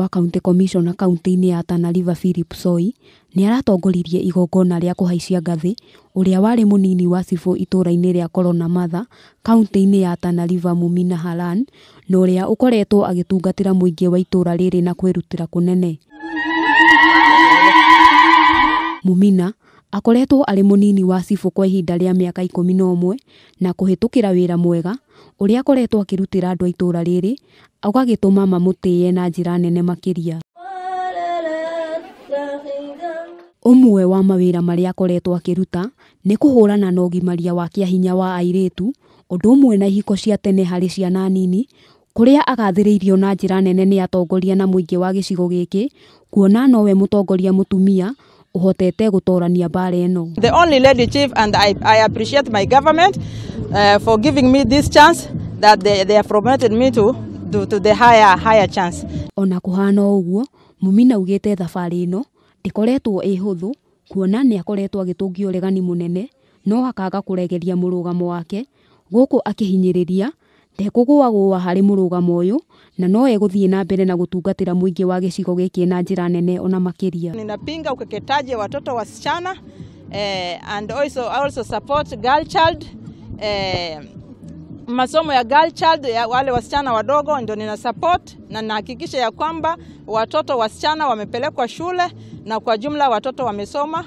wa County Commissioner kaunti-inĩ ya Tana River Philip Soi nĩ aratongoririe igongona rĩa kũhaicia ngathĩ ũrĩa warĩ mũnini wa cibũ itũũra-inĩ rĩa Koronamatha kaunti-inĩ ya Tana River Mumina Haran na ũrĩa ũkoretwo agĩtungatĩra mũingĩ wa itũũra rĩrĩ na kwĩrutĩra kũnene. Mumina akoretwo arĩ mũnini wa cibũ kwa ihinda rĩa mĩaka 11 na kũhĩtũkĩra wĩra mwega ũrĩa akoretwo akĩrutĩra andũ a itũũra rĩrĩ ũgagĩtũma mamũtĩye na njĩra nene makĩria. Ũmwe wa mawĩra marĩa akoretwo akĩruta nĩ kũhũrana na ũgimaria wa kĩahinya wa airĩtu, ũndũ ũmwe na ihiko cia tene harĩ ciana nini, kũrĩa agathĩrĩirio na njĩra nene nĩ atongoria na mũingĩ wa gĩcigo gĩkĩ, kuona nowe mũtongoria mũtumia ũhotete gũtorania mbara ĩno. The only lady chief, and I appreciate my government for giving me this chance that they have promoted me to the higher chance. Ona kuhana ũguo, Mumina augĩte thabarĩ ĩno ndĩkoretwo ĩ hũthũ, kuona nĩ akoretwo agĩtũngio ũregani mũnene no akaga kũregeria mũrũgamo wake, gũkũ akĩhinyĩrĩria ndekũgũagũa harĩ mũrũgamo ũyũ na no egũthiĩ na mbere na gũtungatĩra mũingĩ wa gĩcigo gĩkĩ na njĩra nene ona makĩria. Ninapinga ukeketaji wa watoto wasichana, and also support girl child, masomo ya girl child ya wale wasichana wadogo ndio nina support, na nahakikisha ya kwamba watoto wasichana wamepelekwa shule na kwa jumla watoto wamesoma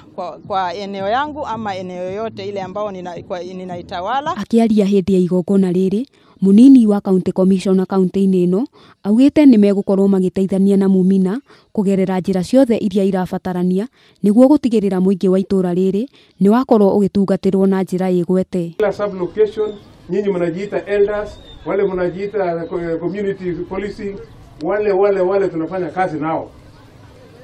kwa eneo yangu ama eneo yote ile ambao ninaitawala. Akiaria hĩndĩ ya igongona rĩrĩ, munini wa County Commissioner kaunti-inĩ ĩno augĩte nĩ megũkorwo magĩteithania na Mumina kũgerera njĩra ciothe iria irabatarania nĩguo gũtigĩrĩra mũingĩ wa itũũra rĩrĩ nĩ wakorwo ũgĩtungatĩrwo na njĩra ĩgwete. Kila sub location nyinyi mnajiita elders, wale mnajiita community policing, wale tunafanya kazi nao.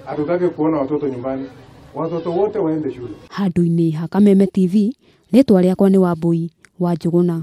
Hatutaki kuona watoto nyumbani, watoto wote waende shule. Handũ-inĩ ha Kameme TV, rĩtwa rĩakwa nĩ Wambui wa Njũgũna.